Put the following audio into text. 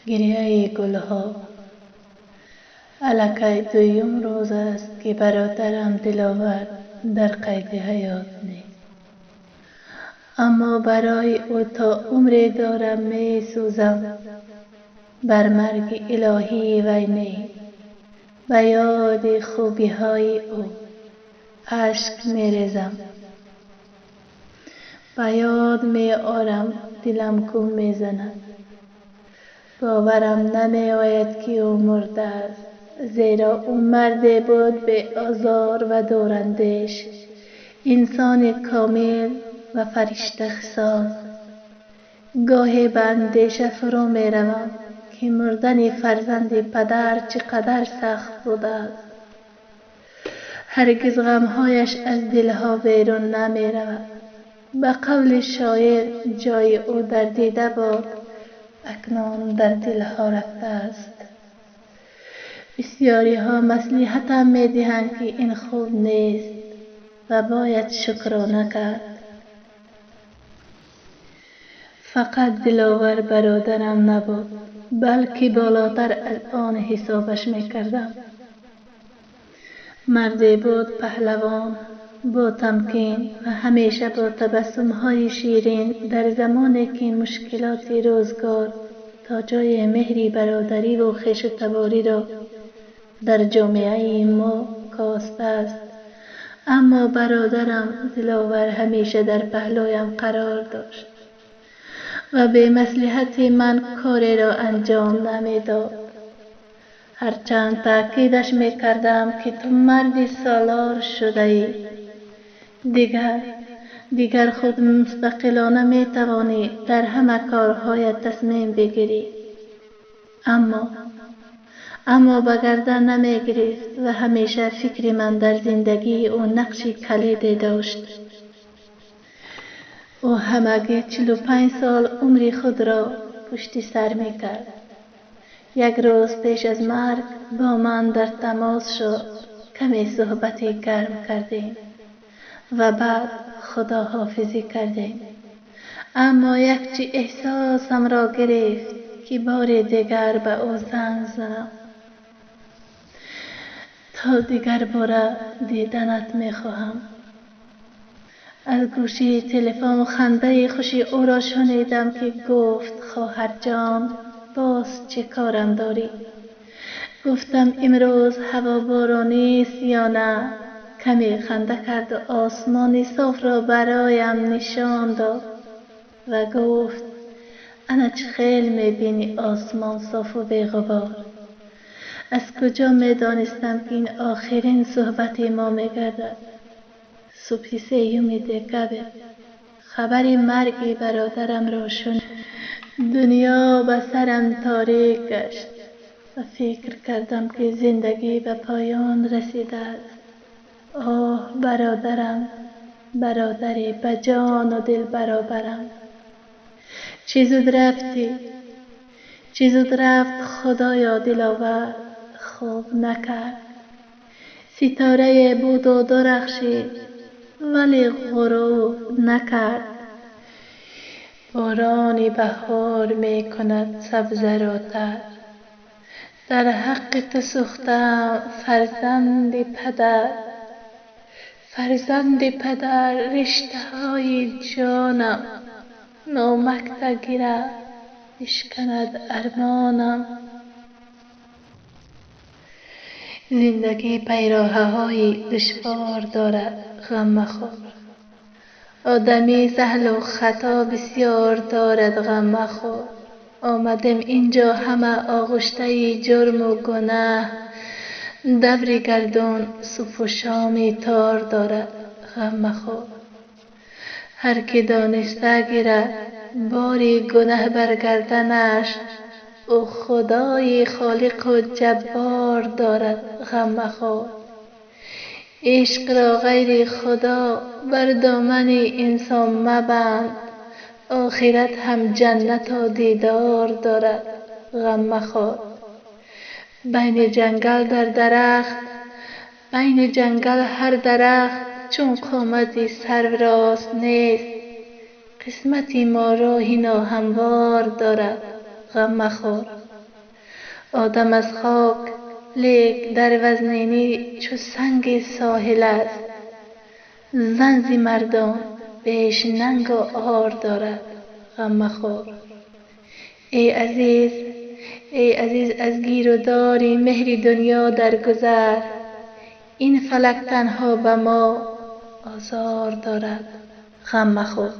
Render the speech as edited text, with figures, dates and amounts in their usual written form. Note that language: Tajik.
Гирьяи гулҳо. Аллакай дуюм рӯз аст, ки бародарам Диловар дар қайди ҳаёт нест. Аммо барои ӯ то умре дорам месӯзам. Бар марги илоҳии вай не, ба ёди хубиҳои ӯ ашк мерезам. Ба ёд меорам, дилам гум мезанад. Боварам намеояд, ки ӯ мурдааст, зеро ӯ марде буд беозор ва дурандеш, инсони комил ва фариштахисол. Гоҳе ба андеша фурӯ меравам, ки мурдани фарзанди падар чӣ қадар сахт будааст. Ҳаргиз ғамҳояш аз дилҳо берун намеравад. Ба қавли шоир, ҷои ӯ дар дида буд, акнун дар дилҳо рафтааст. Бисёриҳо маслиҳатам медиҳанд, ки ин хуб нест ва бояд шукрона кард. Фақат Диловар бародарам набуд, балки болотар аз он ҳисобаш мекардам. Марде буд паҳлавон, бо тамкин ва ҳамеша бо табассумҳои ширин. Дар замоне ки мушкилоти рӯзгор то ҷои меҳри бародариву хешу табориро дар ҷомеаи мо костааст, аммо бародарам Диловар ҳамеша дар паҳлӯям қарор дошт ва бемаслиҳати ман кореро анҷом намедод. Ҳарчанд таъкидаш мекардам, ки ту марди солор шудаӣ, дигар худ мустақилона метавонӣ дар ҳама корҳоят тасмим бигирӣ, аммо ба гардан намегирифт ва ҳамеша фикри ман дар зиндагии ӯ нақши калиде дошт. Ӯ ҳамагӣ 45 сол умри худро пушти сар мекард. Як рӯз пеш аз марг бо ман дар тамос шуд, каме суҳбати гарм кардем ва баъд худоҳофизӣ кардем. Аммо якчи эҳсосамро гирифт, ки бори дигар ба ӯ занг занам. То дигар бора диданат мехоҳам. Аз гӯшаи телефон хандаи хуши ӯро шунидам, ки гуфт: «Хоҳарҷон, боз чӣ корам дорӣ?» Гуфтам: «Имрӯз ҳаво боронист ё на?» Каме ханда карду осмони софро бароям нишон дод ва гуфт: «Ана чӣ хел мебинӣ, осмон софу беғубор». Аз куҷо медонистам, ки ин охирин суҳбати мо мегардад? Субҳи 3 декабр хабари марги бародарамро шунидам. Дунё ба сарам торик гашт ва фикр кардам, ки зиндагӣ ба поён расидааст. Оҳ, бародарам, бародари ба ҷону дил баробарам, чӣ зуд рафтӣ, чӣ зуд рафт. Худоё, Диловар хуб накард. Ситорае буду дурахшид, вале ғуруб накард. Борони баҳор мекунад сабзаро тар. Дар ҳаққи ту сӯхтаам, фарзанди падар, фарзанди падар, риштаҳои ҷонам. Номакта гира бишканад армонам. Зиндагӣ пайроҳаҳои душвор дорад, ғам махӯр. Одамӣ саҳлу хато бисёр дорад, ғам махӯр. Омадем инҷо ҳама оғуштаи ҷурму гунаҳ. Даври гардун субҳу шоми тор дорад, ғам махӯр. Ҳар ки дониста гирад бори гунаҳ бар гарданаш, ӯ Худои Холиқу Ҷаббор дорад, ғам махӯр. Ишқро ғайри Худо бар домани инсон мабанд. Охират ҳам ҷаннату дидор дорад, ғам махӯр. Байни ҷангал дар дарахт, байни ҷангал ҳар дарахт чун қомати сарв рост нест. Қисмати мо роҳи ноҳамвор дорад, ғам махӯр. آدم از خاک، لیک در وزنینی چو سنگ ساحل است. زن ز مردان بیش ننگ و عار دارد، غم مخور. ای عزیز، ای عزیز، از گیر و دار مهر دنیا درگذر. این فلک تنها به ما آزار دارد، غم مخور.